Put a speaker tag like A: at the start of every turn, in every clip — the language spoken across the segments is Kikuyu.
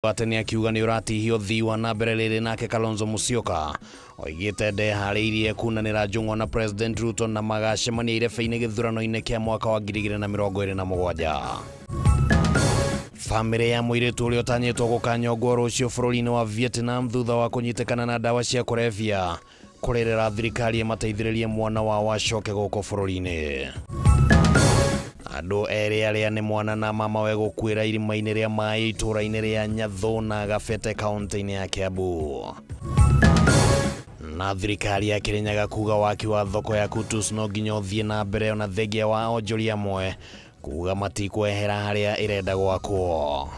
A: Wa tene akiuga nĩ ũratihia ũthii wa na mbere rĩrĩ nake Kalonzo Musyoka oigĩte ndeharĩirie kunanĩra njũng'wa na President Ruto na magacemania irebe-inĩ gĩthurano-inĩ kĩa mwaka wa 2027. Bamĩrĩ ya mũirĩtu ũrĩa ũtanyĩtwo gũkanyongwo rũciũ bũrũri-inĩ wa Vietnam thutha wa kũnyitĩkana na ndawa cia kũrebia kũrĩrĩra thirikari ĩmateithĩrĩrie mwana wao acoke gũkũ bũrũri-inĩ. Andũ erĩ arĩa nĩ mwana na mama we gũkuĩra irima-inĩ rĩa maĩ itũũra-inĩ rĩa Nyathũ na Gabete kaunti-inĩ ya Kiambu. Na thirikari ya Kirinyaga kuga waki wa thoko ya Kutus no nginya ũthiĩ na mbere ona thengia wa onjoria amwe kuga matikwehera harĩa ĩrenda gwakwo.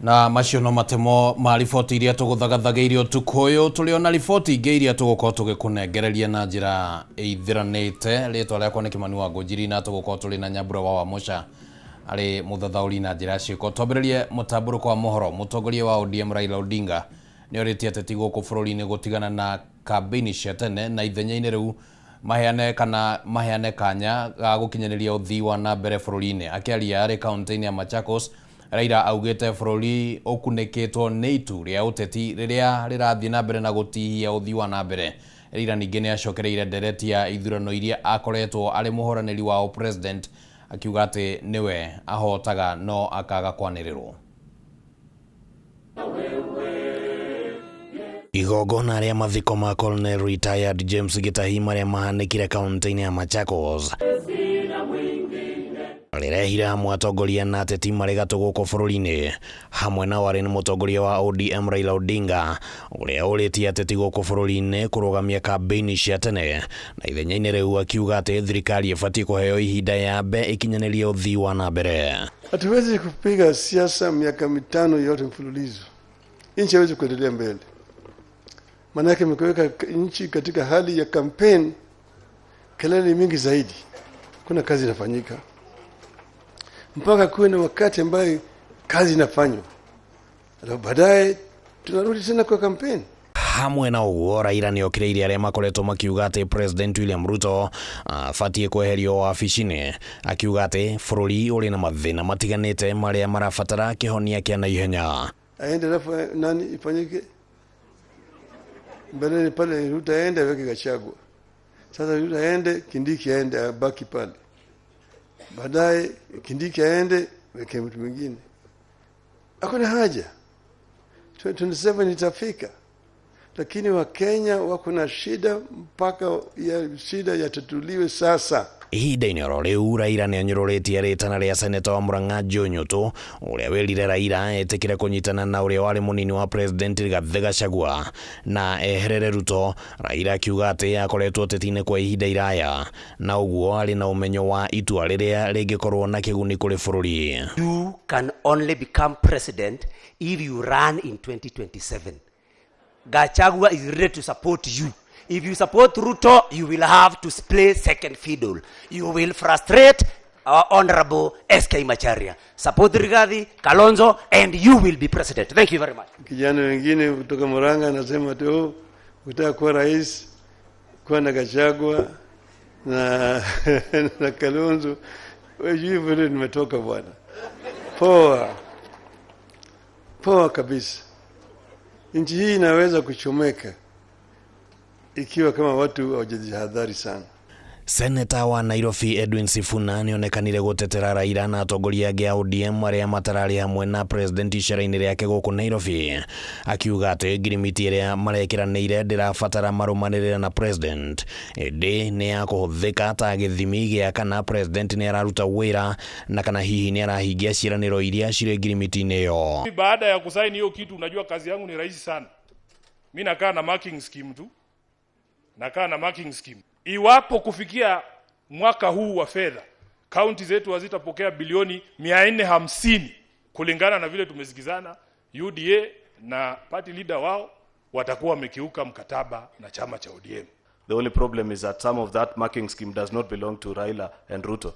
A: Na macio no matemo ma riboti iria tũgũthagathagĩirio ũtukũ ũyũ. Tũrĩ ona riboti ingĩ iria tũgũkorwo tũgĩkũnengereria na njĩra ĩithĩranĩte. Rĩtwa rĩakwa nĩ Kĩmani wa Ngũnjiri na tũgũkorwo tũrĩ na Nyambura wa Wamũca arĩ mũthathaũri na njĩra ciĩko. Twambĩrĩrie mũtambũrũko wa mohoro. Mũtongoria wa ODM Raila Odinga nĩ orĩtie ateti gũkũ bũrũri-inĩ gũtigana na kambĩini cia tene na ithenya-inĩ rĩu maheane kana maheane kanya ga gũkinyanĩria ũthii wa na mbere bũrũri-inĩ. Akĩaria arĩ kaunti-inĩ ya Machakos, Raila augĩte bũrũri ũkunĩkĩtwo nĩ itu rĩa ũteti rĩrĩa rĩrathiĩ na mbere na gũtihia ũthii wa na mbere. Raila ningĩ nĩ acokereire ndereti ya ithurano iria akoretwo arĩ mũhũranĩri wa president, akiuga atĩ nĩwe ahotaga no akaga kwanĩrĩrwo. Igongona rĩa mathiko ma Colonel Retired James Gitahi marĩa mahanĩkire kaunti-inĩ ya Machakos rĩrehire hamwe atongoria na ateti marĩ gatũ gũkũ bũrũri-inĩ. Hamwe nao arĩ nĩ mũtongoria wa ODM Raila Odinga ũrĩa ũrĩtie ateti gũkũ bũrũri-inĩ kũrũgamia kambĩini cia tene na ithenya-inĩ rĩu akiuga atĩ thirikari ĩbatiĩ kũheo ihinda yambe ĩkinyanĩrie ũthii wa na mbere.
B: Hatuwezi kupiga siasa miaka 5 yote mfululizo, nchi haiwezi kuendelea mbele. Maanake mkiweka nchi katika hali ya campaign, kelele mingi zaidi, kuna kazi inafanyika mpaka kuwe na wakati ambaye kazi inafanywa, alafu baadaye tunarudi tena kwa campaign.
A: Hamwe na ũguo Raila nĩ okĩrĩirie arĩa makoretwo makiuga atĩ President William Ruto abatiĩ kweherio wabici-inĩ, akiuga atĩ bũrũri ũrĩ na mathĩna matiganĩte marĩa marabatara kĩhonia kĩa naihenya.
B: Aende alafu nani ifanyike mbele pale, Ruto aende aweke Gachagua. Sasa Ruto aende, Kindiki aende abaki pale, baadaye Kindiki aende weke mtu mwingine. Hakuna haja, 2027 itafika, lakini Wakenya wako na shida mpaka ya shida yatatuliwe sasa.
A: Ihinda-inĩ oro rĩu Raila nĩ anyũrũrĩtie rĩtana rĩa seneta wa Murang'a Joe Nyutu ũrĩa wĩrire Raila etĩkĩre kũnyitana na ũrĩa warĩ mũnini wa President Rigathĩ Gachagua na eherere Ruto. Raila akiuga atĩ akoretwo ũteti-inĩ kwa ihinda iraya na ũguo arĩ na ũmenyo wa itua rĩrĩa rĩngĩkorwo na kĩguni kũrĩ bũrũri.
C: You can only become president if you run in 2027. Gachagua is ready to support you. If you support Ruto, you will have to play second fiddle. You will frustrate our Honorable SK Macharia. Support Rigathi, Kalonzo, and you will be president. Thank you very much.
B: Kijana wengine kutoka Murang'a anasema tu ukitaka kuwa rais kuwa na Gachagua na na Kalonzo. Wewe vile nimetoka bwana. Poa. Poa kabisa. Nchi hii inaweza kuchomeka ikiwa kama watu hawajajihadhari sana.
A: Seneta wa Nairobi Edwin Sifuna nĩonekanire gũtetera Raila na atongoria angĩ a ODM arĩa matararĩ hamwe na president icera-inĩ rĩake gũkũ Nairobi, akiuga atĩ ngirimiti ĩrĩa marekĩranĩire ndĩrabatara marũmanĩrĩre na president, ĩndĩ nĩ ya kũhũthĩka ta gĩthimi gĩa kana president nĩ araruta wĩra na kana hihi nĩ arahingia ciĩranĩro iria cirĩ ngirimiti-inĩ ĩyo.
D: Baada ya kusaini hiyo kitu, unajua kazi yangu ni rahisi sana. Mimi nakaa na marking scheme tu. Nakaa na marking scheme. Iwapo kufikia mwaka huu wa fedha kaunti zetu hazitapokea bilioni 450 kulingana na vile tumesikizana, UDA na party leader wao watakuwa wamekiuka mkataba na chama cha ODM.
E: The only problem is that some of that marking scheme does not belong to Raila and Ruto.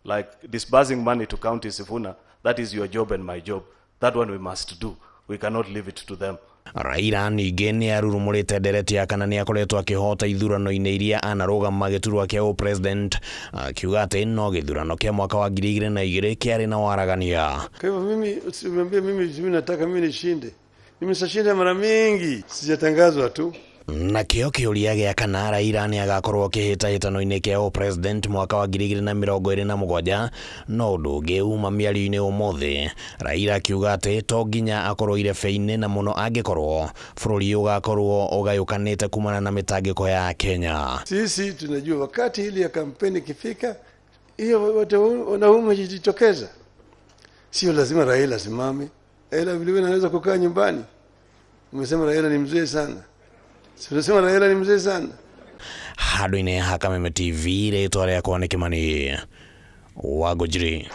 E: Like disbursing money to County Sifuna, that is your job and my job. That one we must do. We cannot leave it to them.
F: Raila ningĩ nĩ arurumũrĩte ndereti ya kana nĩ akoretwo akĩhota ithurano-inĩ iria anarũgama gĩturwa kĩa ũpresident, akiuga atĩ no gĩthurano kĩa mwaka wa 2002 kĩarĩ na waragania.
B: Kwa hivyo mimi usiniambie mimi nataka mimi nishinde. Nimeshashinda mara mingi, sijatangazwa tu.
F: Nakĩo kĩũria gĩa kana Raila nĩ agakorwo kĩhĩtahĩtano-inĩ kĩa ũpresident mwaka wa 2027 no ũndũ ũngĩ uma mĩario-inĩ ũmũthĩ. Raila akiuga atĩ to nginya akorwo irebe-inĩ na mũno angĩkorwo bũrũri ũgakorwo ũgayũkanĩte kumana na mĩtangĩko ya Kenya.
B: Sisi tunajua wakati ile ya kampeni ikifika, hiyo watu wanaume jitokeza. Sio lazima Raila asimame. Raila vile vile anaweza kukaa nyumbani. Umesema Raila ni mzee sana. Unasema Raila ni mzee sana.
F: Handũ-inĩ ha Kameme TV, rĩtwa rĩakwa nĩ Kĩmani wa Ngũnjiri.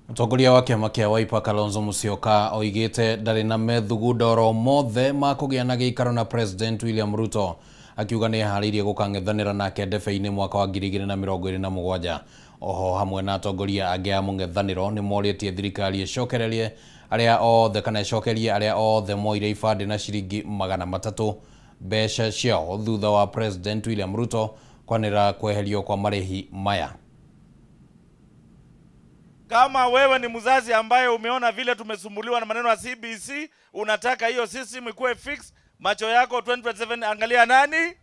A: Mũtongoria wa kĩama kĩa Wiper Kalonzo Musyoka oigĩte ndarĩ na methugunda oro mothe ma kũgĩa na gĩikaro na President William Ruto, akiuga nĩ eharĩirie gũkang'ethanĩra nake ndebe-inĩ mwaka wa 2027. Oho hamwe na atongoria angĩ a mũng'ethanĩro nĩ morĩtie thirikari ĩcokererie arĩa othe kana ĩcokerie arĩa othe moire ibandĩ na ciringi 300 mbeca ciao thutha wa President William Ruto kwanĩrĩra kweherio kwa marĩhi maya.
G: Kama wewe ni mzazi ambaye umeona vile tumesumbuliwa na maneno ya CBC, unataka hiyo system ikuwe fix, macho yako 2027 angalia nani?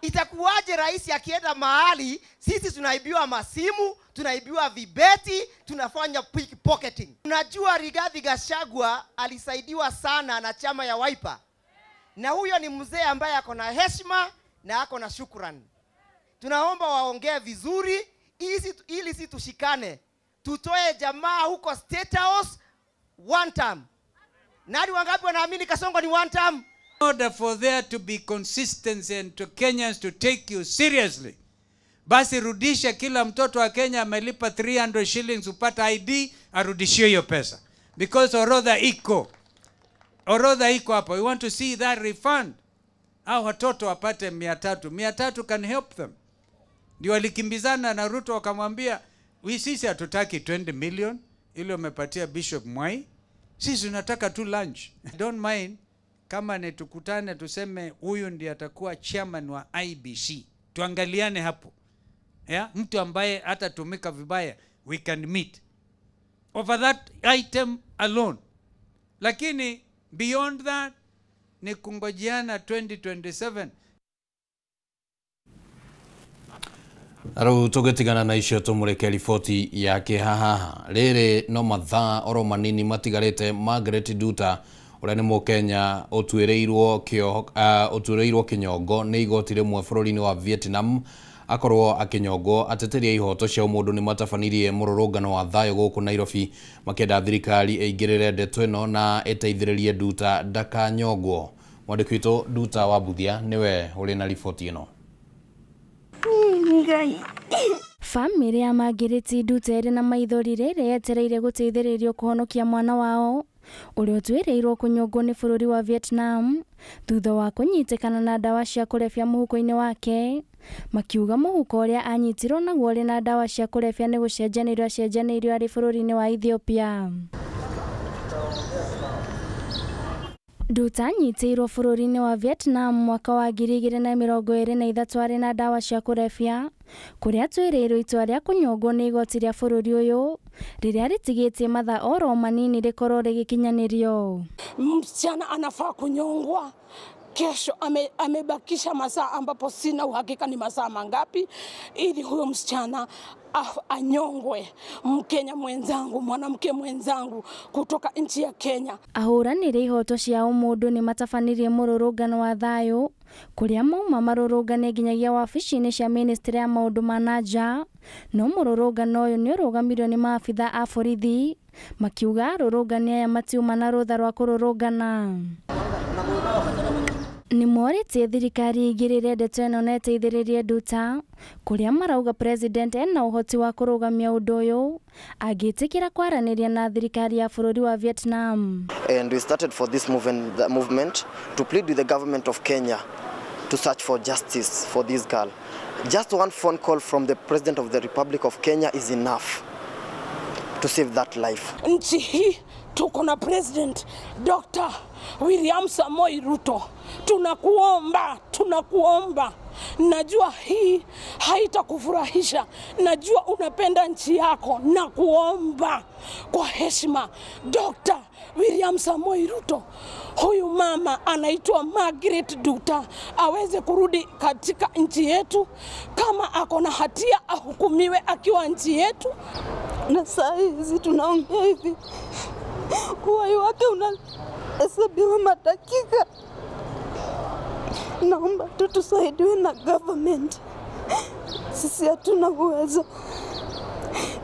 H: Itakuwaje rais akienda mahali sisi tunaibiwa masimu, tunaibiwa vibeti, tunafanya pickpocketing? Unajua Rigathi Gachagua alisaidiwa sana na chama ya Wiper. Na huyo ni mzee ambaye ako na heshima na ako na shukrani. Tunaomba waongee vizuri ili si tushikane. Tutoe jamaa huko State House one term. Nani wangapi wanaamini Kasongo ni one term?
I: In order for there to be consistency and to Kenyans to take you seriously, basi rudisha kila mtoto wa Kenya amelipa 300 shillings upata ID, arudishie hiyo pesa. Because orodha iko. Orodha iko hapo. We want to see that refund. Hao watoto wapate 300. 300 can help them. Ndio walikimbizana na Ruto wakamwambia, sisi hatutaki 20 million ile umepatia Bishop Mwai. Sisi tunataka tu lunch. Don't mind kama ni tukutane tuseme huyu ndiye atakuwa chairman wa IBC. Tuangaliane hapo. Yeah? Mtu ambaye hatatumika vibaya, we can meet over that item alone. Lakini beyond that ni kungojeana 2027.
A: Rĩu tũgĩtigana na icio tũmũrĩke riboti yake haha. Rĩrĩ no mathaa oro manini matigarĩte Margaret Nduta ũrĩa nĩ mũkenya ũtuĩrĩirwo kĩnyongo nĩ igoti rĩmwe bũrũri-inĩ wa Vietnam akorwo akĩnyongwo. Ateteri a ihoto cia ũmũndũ nĩ matabanirie mũrũrũngano wa thayũ gũkũ Nairobi makĩenda thirikari ĩingĩrĩre ndeto ĩno na ĩteithĩrĩrie Nduta ndakanyongwo. Mwandĩki witũ Nduta wa Mbuthia nĩwe ũrĩ na riboti ĩno.
J: Bamĩrĩ ya Margaret Nduta ĩrĩ na maithori rĩrĩa yetereire gũteithĩrĩrio kũhonokia mwana wao ũrĩa ũtuĩrĩirwo kũnyongwo nĩ bũrũri wa Vietnam thutha wa kũnyitĩkana na ndawa cia kũrebia mũhuko-inĩ wake. Makiuga mũhuko ũrĩa anyitirwo naguo ũrĩ na ndawa cia kũrebia nĩ gũcenjanĩrio acenjanĩirio arĩ bũrũri-inĩ wa Ethiopia. Nduta anyitĩirwo bũrũri-inĩ wa Vietnam mwaka wa 2023 arĩ na ndawa cia kũrebia kũrĩa atuĩrĩirwo itua rĩa kũnyongwo nĩ igoti rĩa bũrũri ũyũ rĩrĩa rĩtigĩtie mathaa oro manini rĩkorwo rĩgĩkinyanĩrio.
K: Msichana anafaa kunyongwa kesho, amebakisha masaa ambapo sina uhakika ni masaa mangapi, ili huyo msichana anyongwe. Mkenya mwenzangu, mwanamke mwenzangu kutoka nchi ya Kenya.
J: Ahũranĩri ihoto cia ũmũndũ nĩ matabanirie mũrũrũngano wa thayũ kũrĩa mauma marũrũngane nginyagia wabici-inĩ cia ministry ya maũndũ ma na nja, no mũrũrũngano ũyũ nĩ ũrũgamirio nĩ maabitha a borithi makiuga arũrũngani aya matiuma na rũtha rwa kũrũrũngana. Nĩ morĩtie thirikari ĩingĩrĩre ndeto ĩno na ĩteithĩrĩrie Nduta kũrĩa marauga president ena ũhoti wa kũrũgamia ũndũ ũyũ angĩtĩkĩra kwaranĩria na thirikari ya bũrũri wa Vietnam.
L: And we started for this movement to plead with the government of Kenya to search for justice for this girl. Just one phone call from the President of the Republic of Kenya is enough to save that life.
K: Nchi hii Tuko na President Dr. William Samoei Ruto. Tunakuomba, tunakuomba. Najua hii haitakufurahisha. Najua unapenda nchi yako. Nakuomba kwa heshima, Dr. William Samoei Ruto, huyu mama anaitwa Margaret Nduta aweze kurudi katika nchi yetu. Kama ako na hatia ahukumiwe akiwa nchi yetu.
M: Na saa hizi tunaongea hivi, uhai wake unahesabiwa madakika. Naomba tu tusaidiwe na government. Sisi hatuna uwezo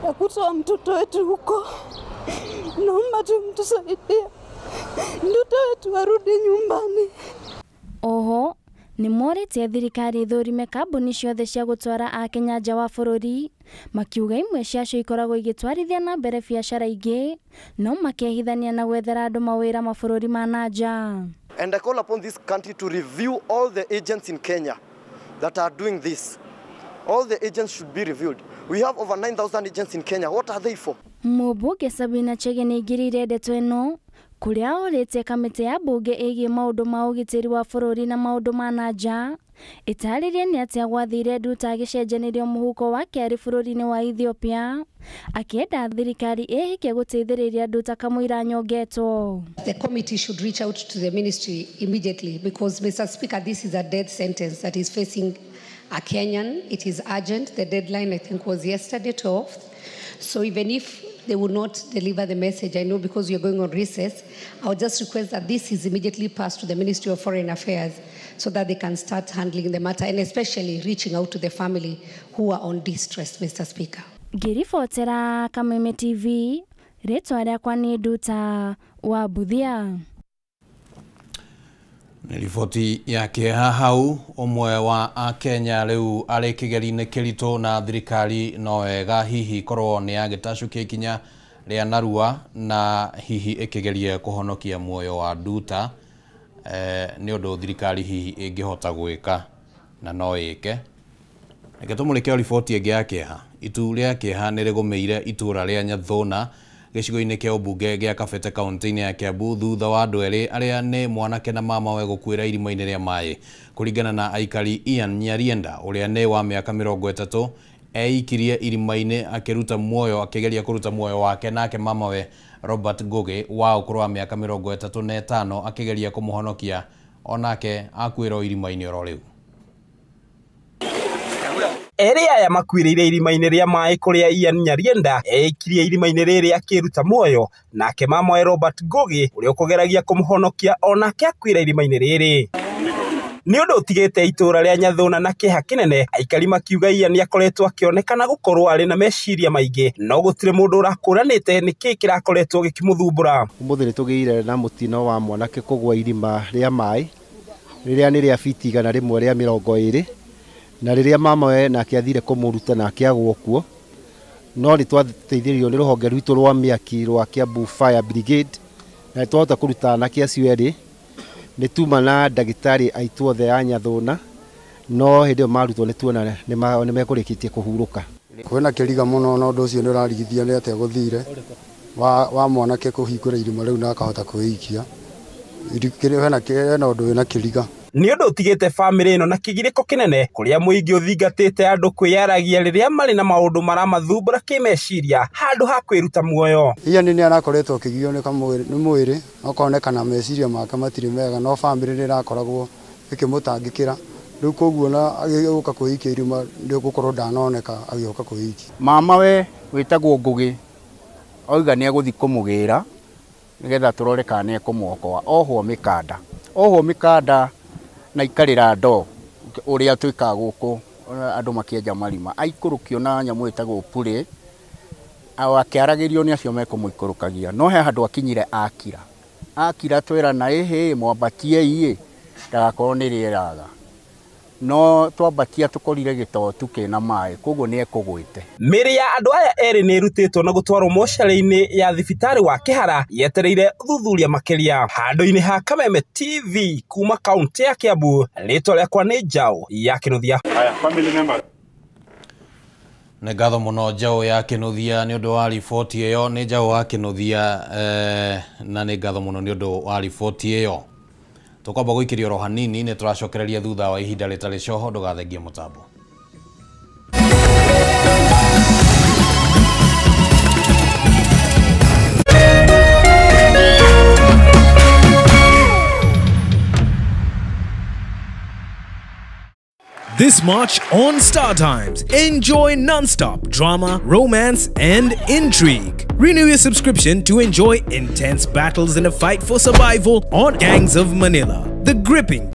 M: ya kutoa mtoto wetu huko. Naomba tu mtusaidie mtoto wetu arudi nyumbani.
J: Oho nĩ morĩtie thirikari ithũrime kambuni ciothe cia gũtwara akenya nja wa bũrũri, makiuga imwe ciacio ikoragwo igĩtwarithia na mbere biacara ingĩ no makehithania na gwethera andũ mawĩra mabũrũri ma na nja.
L: And I call upon this country to review all the agents in Kenya that are doing this. All the agents should be reviewed. We have over 9,000 agents in Kenya. What are they for?
J: Mũmbunge Sabina Chege nĩ aingĩrĩire ndeto ĩno kũrĩa orĩtie kamĩtĩ ya mbunge ĩgiĩ maũndũ ma ũgitĩri wa bũrũri na maũndũ ma na nja ĩtarĩrie nĩ atĩa gwathire Nduta agĩcenjanĩrio mũhuko wake arĩ bũrũri-inĩ wa Ethiopia, akĩenda thirikari ĩhĩke gũteithĩrĩria Nduta kamũira nyongetwo.
N: The committee should reach out to the ministry immediately because, Mr. Speaker, this is a death sentence that is facing a Kenyan. It is urgent. The deadline, I think, was yesterday, 12th. So even if they will not deliver the message, I know because we are going on recess, I would just request that this is immediately passed to the Ministry of Foreign Affairs so that they can start handling the matter and especially reaching out to the family who are on distress, Mr. Speaker.
J: Ngĩribotera Kameme TV, rĩtwa rĩakwa nĩ Nduta wa Mbuthia.
A: Nĩ riboti ya kĩeha hau ũmwe wa akenya rĩu arĩ kĩgeri-inĩ kĩritũ na thirikari no wega hihi korwo nĩ yagĩtacũkia ikinya rĩa narua na hihi ĩkĩgerie kũhonokia muoyo wa Nduta, nĩ ũndũ thirikari hihi ĩngĩhota gwĩka na no ĩke. Reke tũmũrĩke riboti ĩngĩ ya kĩeha. Itu rĩa kĩeha nĩ rĩgũmĩire itũra rĩa Nyathũna gĩcigo-inĩ kĩa ũmbunge gĩa Kabete kaunti-inĩ ya Kiambu thutha wa andũ erĩ arĩa nĩ mwanake na mamawe gũkuĩra irima-inĩ rĩa maĩ. Kũringana na aikari, Ian Nyarienda ũrĩa nĩ wa mĩaka 30 eikirie irima-inĩ akĩruta muoyo akĩgeria kũruta muoyo wake, nake mamawe Robert Ngugi wa ũkũrũ wa mĩaka 35 akĩgeria kũmũhonokia onake akuĩra irima-inĩ oro rĩu.
O: Erĩ aya makuĩrĩire irima-inĩ rĩa maĩ kũrĩa Ian Nyarienda eikirie irima-inĩ rĩrĩ akĩruta muoyo, nake mamawe Robert Ngugi ũrĩa ũkũgeragia kũmũhonokia onake akuĩra irima-inĩ rĩrĩ. Nĩ ũndũ ũtigĩte itũra rĩa Nyathũna na kĩeha kĩnene, aikari makiuga Ian nĩakoretwo akĩonekana gũkorwo arĩ na meciria maingĩ, no gũtirĩ mũndũ ũrakũranĩte nĩkĩĩ kĩrakoretwo gĩkĩmũthumbũra.
P: Ũmũthĩ nĩtũgĩire na mũtino wa mwanake kũgũa irima rĩa maĩ rĩrĩa nĩ rĩa fiti 120, na rĩrĩa mamawe nake athire kũmũruta nake agwo kuo, no nĩ twateithĩrĩirio nĩ rũhonge rwitũ rwa mĩaki rwa Kiambu Fire Brigade na nĩ twahota kũruta anake acio erĩ. Nĩ tuma na ndagĩtarĩ aitũ othe a Nyathũna, no hĩndĩ ĩyo marutwo nĩ tuona nĩ mekũrĩkĩtie kũhurũka.
Q: Kwĩna kĩriga mũno na ũndũ ũcio nĩ ũrarigithia nĩ atĩa gũthire wa mwanake kũhingũra irima rĩu na akahota kwĩikia. Hena ũndũ wĩna kĩriga.
O: Nĩ ũndũ ũtigĩte bamĩrĩ ĩno na kĩgirĩko kĩnene kũrĩa mũingĩ ũthingatĩte andũ kwĩyaragia rĩrĩa marĩ na maũndũ maramathumbũra kĩmeciria handũ ha kwĩruta muoyo.
Q: Ian nĩ arakoretwo akĩgio nĩ mwĩrĩ okonekana meciria make matirĩ mega, no bamĩrĩ nĩ ĩrakoragwo ĩkĩmũtangĩkĩra rĩu koguo na agĩũka kwĩikia irima nĩ gũkorwo ndanoneka agĩũka kwĩikia.
R: Mamawe wĩtagwo Ngugi oiga nĩ egũthiĩ kũmũgĩra nĩgetha tũrore kana nĩ ekũmuokoa. Ohwo mĩkanda na ikarĩra ndoo ũrĩa twĩkaga gũkũ andũ makĩenja marima, aikũrũkio na nyamũ ĩtagwo purĩ, akĩaragĩrio nĩ acio mekũmũikũrũkagia, no he handũ akinyire akira twerana ĩhĩ mwambatie-ĩ ndagakorwo nĩ rĩeraga, no twambatia tũkorire gĩtotu kĩna maĩ koguo nĩ ekũgwĩte.
O: Mĩĩrĩ ya andũ aya erĩ nĩ ĩrutĩtwo na gũtwarwo mocarĩ-inĩ ya thibitarĩ wa Kĩhara yetereire ũthuthuria makĩria. Handũ-inĩ ha Kameme TV kuma kaunti ya Kiambu, rĩtwa rĩakwa nĩ Njaũ ya Kĩnuthia.
A: Nĩ ngatho mũno Njaũ ya Kĩnuthia nĩ ũndũ wa riboti ĩyo. Nĩ Njaũ wa Kĩnuthia na nĩ ngatho mũno nĩ ũndũ wa riboti ĩyo. Tũkwamba gũikĩrio oro hanini, nĩ tũracokereria thutha wa ihinda rĩtarĩ coho. Ndũgathengie mũtambo.
S: This March on Star Times, enjoy non-stop drama, romance, and intrigue. Renew your subscription to enjoy intense battles in a fight for survival on Gangs of Manila. The gripping